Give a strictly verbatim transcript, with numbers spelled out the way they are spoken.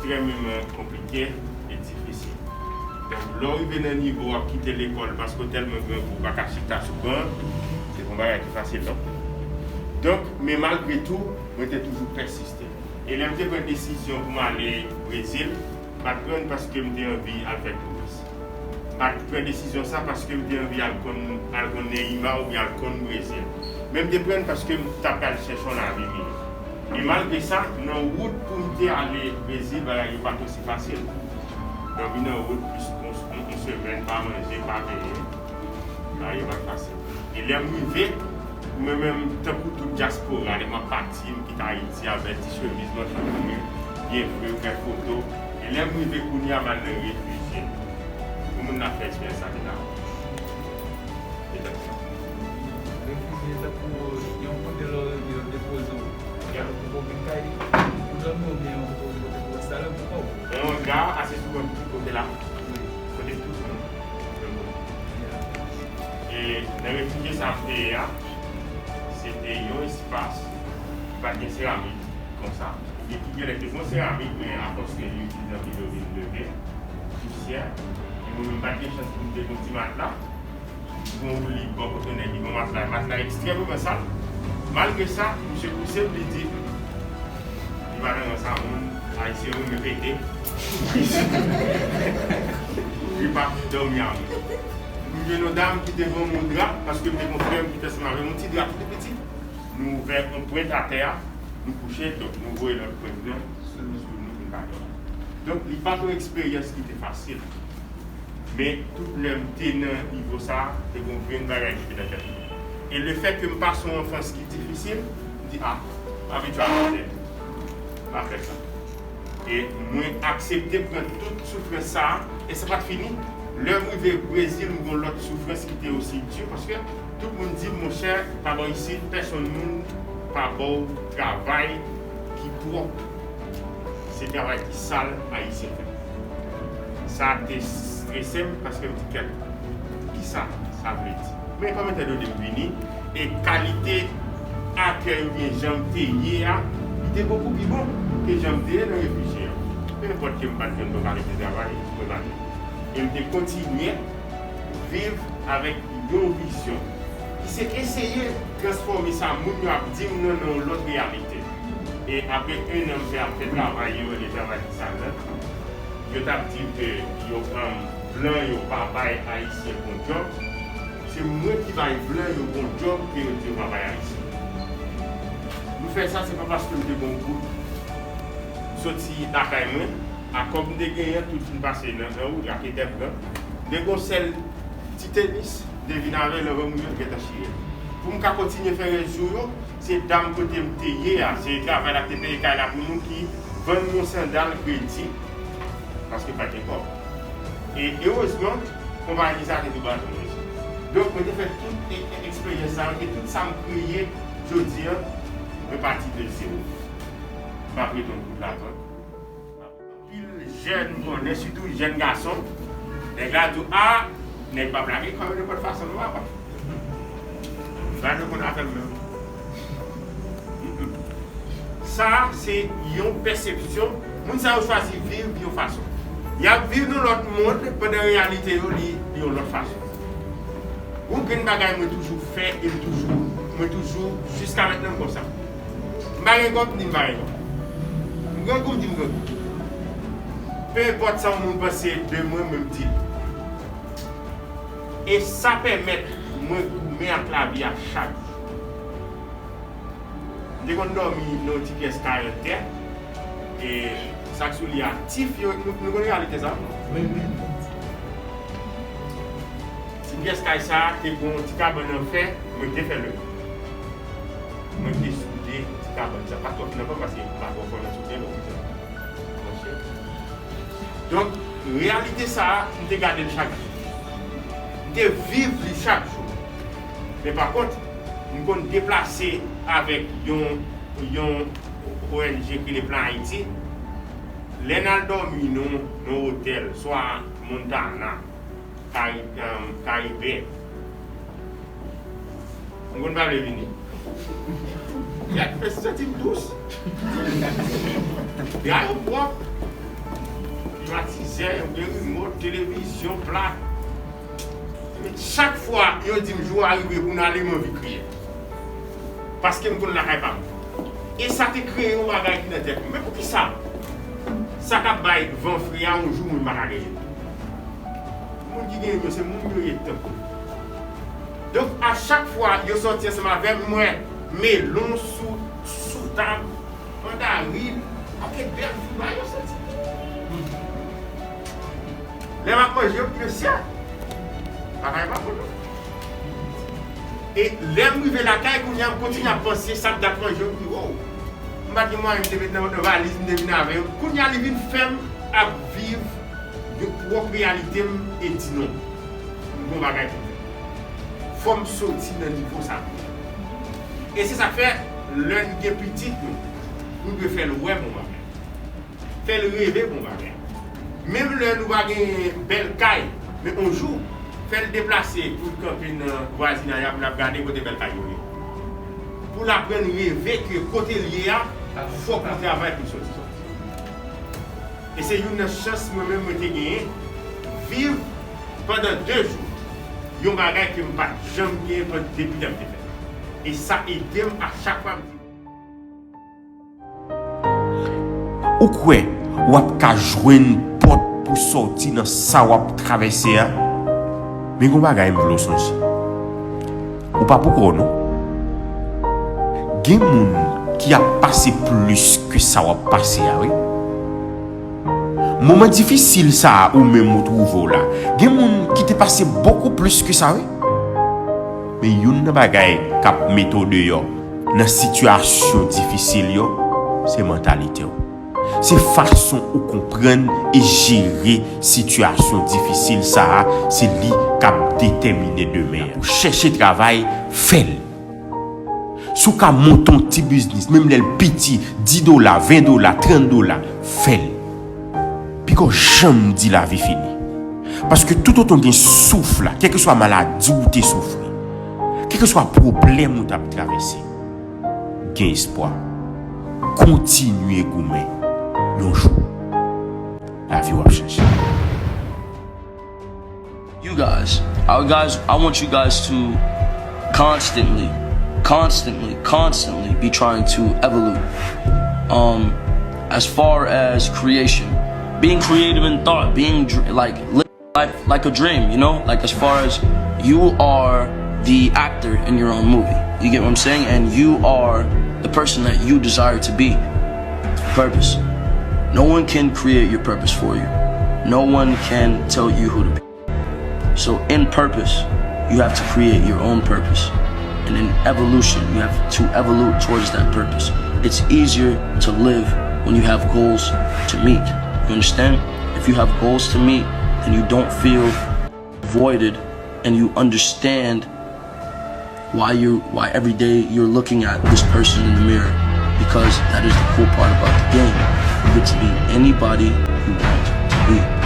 ekstrèmeman konplike e difisil. Donk, lè w rive nan nivo w ap kite lekòl paske w tèlman grangou, ou pa ka chita sou ban, se pa yon bagay ki fasil, non. Donk, men malgre tou, mwen te toujou pèsiste. E lè m te pran desizyon pou m ale Brezil, m pa t pran l paske m te anvi al fè touris. M pa t pran desizyon sa paske m te anvi al konn, al konn Neymar oubyen al konn Brezil. Men m te pran l paske m t ap al chèche yon lavi miyò. E malgre sa, nan wout pou m te ale Brezil, bagay yo pa t osi fasil. Dòmi nan wout plis yon, yon, yon semèn, pa manje, pa benyen. Bagay yo pa t fasil. E lè m rive, mwen menm, tankou tout dyaspora, lè m ap pati, m kite Ayiti avèk ti chemiz, manch long mwen, byen fre, m fè foto. E lè m rive kounye a, m al nan refijye. Pou moun nan fè eksperyans sa deja. Refijye, tankou yon kote lè w rive, yo depoze w. Ou vin kay li, ou dòmi oubyen ou kote ou rete pou w enstale w pou kò w. Yon ga ase souvan tout kote la. Kote tout moun. E nan refijye sa m te ye a, se te yon espas ki pa t gen seramik konsa. Oubyen ki genlè te gon seramik, men apòske yo itilize anpil yo vin leve, pousyè. E mwen menm m pa t gen chans pou m te gon ti matla. Gon woulib bò kote nèg li, gon matla, matla ekstrèmeman sal. Malgre sa, misye pouse m, li di, li pa nan rans a moun, Ayisyen renmen pete. Li pa dòmi a moun. M jwenn yon dam ki te ban m yon dra, paske m te gon frè m ki te ansanm avè m, yon ti dra tou piti. Nou ouvè yon pwent atè a, nou kouche, donk nou voye lòt pwent lan sou, sou nou pou n ka dòmi. Donk, li pa t yon eksperyans ki te fasil. Men tout lè m te nan nivo sa a, te gen yon grenn bagay ki te nan tèt mwen. E lefètke m pase yon anfans ki difisil, m di, a, m abitye a mizè. M pa fè sa. E mwen aksepte pran tout soufrans sa a, e sa pa t fini. Lè m rive Brezil, m gen yon lòt soufrans ki te osi di, paske tout moun di m, monchè, pa bò isit, pèsonn moun pa ba w travay ki pwòp. Se travay ki sal Ayisyen fè. Sa te strese m paske m di, kèt, kisa sa vle di? Men kòm etandone m vini, e kalite akèy oubyen jan m te ye a, li te bokou pi bon ke jan m te ye nan refijye a. Penenpòt ke m pa t jwenn bon kalite travay, mwen pa t. E m te kontinye viv avèk yon vizyon ki se eseye transfòme sa moun yo ap di m nan, nan yon lòt reyalite. E apre en an m fè ap fè travay yo rele travay ki sal la, yo t ap di m ke yo, um, blan yo pa bay Ayisyen bon djòb. Se mwen ki bay blan yo bon djòb ke yo di yo pa bay Ayisyen. M fè sa, se pa paske m te gon goud. M soti lakay mwen, a kòb m te genyen, tout fin pase nan, nan wout, ak etèp lan. M te gon sèl ti tenis, m te vin avè l anvan moun yo t gentan chire l. Pou m ka kontinye fè rès jou yo, se dam kote m te ye a, se travay la k te peye kay la pou nou ki vann yon sandal kredi, paske pa t gen kòb. E erezman, konpayi sa te tou ba nou resi. Donk, mwen te fè tout e-, e-, eksperyans sa yo, e tout sa m kreye jodi a, mwen pati de zewo. M pa prete yon goud lajan. Anpil jèn m konnen, sitou jèn gason, nèg la di w, a, nèg p ap lage kò yo nenpòt fason non, papa. M pa reponn avè l menm. Sa a se yon pèsepsyon. Moun sa yo chwazi viv yon fason. Y ap viv nan lòt mond pandan reyalite yo, li, li yon lòt fason. Yon grenn bagay mwen toujou fè e m toujou, mwen toujou, jiska mentnan m konsa. M pa gen kòb, m di m pa gen kòb. M grangou, m di m grangou. Penenpòt sa yon moun panse de mwen, mwen m di l. E sa pèmèt mwen goumen ak lavi a chak jou. M te konn dòmi nan yon ti pyès kay an tè. E sa k sou li a, tif yo, nou, nou konn reyalite sa? Wi, wi. Ti pyès kay sa a te gon ti kabann an fè, mwen te fè lè. Mwen te soude ti kabann sa. Pa twò fin anfòm paske m pa twò fò nan soudè, donk, monchè. Donk, reyalite sa a, m te gade l chak jou. M te viv li chak jou. Men pa kont, m konn deplase avèk yon, yon O N G ki rele Plan Ayiti. Lè n al dòmi nan, nan otèl, swa Montana, Kari-, um, Karibe. M konn pa vle vini. Gad, fè santi m dous. Dra yo pwòp. Gen remote, televizyon, plat. Men chak fwa yo di m jou a rive pou n ale, m anvi kriye. Paske m konn lakay pa m. E sa te kreye yon bagay ki nan tèt mwen. Men poukisa sa k ap bay van fre a yon jou mwen pa ka genyen? Moun ki genyen yo, se moun yo ye tankou. Donk, a chak fwa yo sòti ansanm avè m, m wè melon sou, sou tab, mandarin, pakèt bèl fri ba yo soti. Lè m ap manje, yo di, "Mesye, bagay pa bon non." E lè m rive lakay, kounye a, m kontinye ap panse sa k dat manje, m di, "Wow." M pa t gen mwayen, m te met nan, nan valiz, m te vin avè yo. Kounye a, li vin fè m ap viv yon pwòp reyalite m e di non. M gon bagay pou m fè. Fò m soti nan nivo sa. E se sa k fè, lè n gen pitit nou, nou dwe fè l wè bon bagay. Fè l reve bon bagay. Menm lè nou pa gen bèl kay, men on jou, fè l deplase pou l kanpe nan vwazinay la, pou l ap gade kote bèl kay yo ye. Pou l aprann reve ke kote l ye a, fòk li travay pou l soti. E se youn nan chans mwen menm mwen te genyen, viv pandan de jou yon bagay ke m pa t janm genyen pandan, depi lè m te fèt. E sa ede m a chak fwa m di. Ou kwè w ap ka jwenn pòt pou sòti nan sa w ap travèse a? Men gon bagay m vle w sonje. Ou pa poko non. Gen moun ki ap pase plis ke sa w ap pase a, wi. Moman difisil sa a ou menm ou twouve w la, gen moun ki te pase bokou plis ke sa, wi. Men youn nan bagay k ap mete w deyò nan sitiyasyon difisil yo, se mantalite w. Se fason ou konprann e jere sitiyasyon difisil sa a, se li k ap detèmine demen an. Ou chèche travay, fè l. Si w ka monte yon ti biznis, menm lè l piti, dis dola, ven dola, trant dola, fè l. Piko janm di lavi fini. Paske toutotan gen souf la, kèlkeswa maladi ou te soufri, kèlkeswa pwoblèm ou t ap travèse, gen espwa. Kontinye goumen. Yon jou, lavi w ap chanje. You guys, our guys, I want you guys to constantly, constantly, constantly be trying to evolve. Um, as far as creation, being creative in thought, being dr- like, life like a dream, you know? Like, as far as you are the actor in your own movie, you get what I'm saying? And you are the person that you desire to be. Purpose. No one can create your purpose for you. No one can tell you who to be. So, in purpose, you have to create your own purpose. And in evolution, you have to evolve towards that purpose. It's easier to live when you have goals to meet. You understand? If you have goals to meet, then you don't feel voided and you understand why you why every day you're looking at this person in the mirror, because that is the cool part about the game. You get to be anybody you want to be.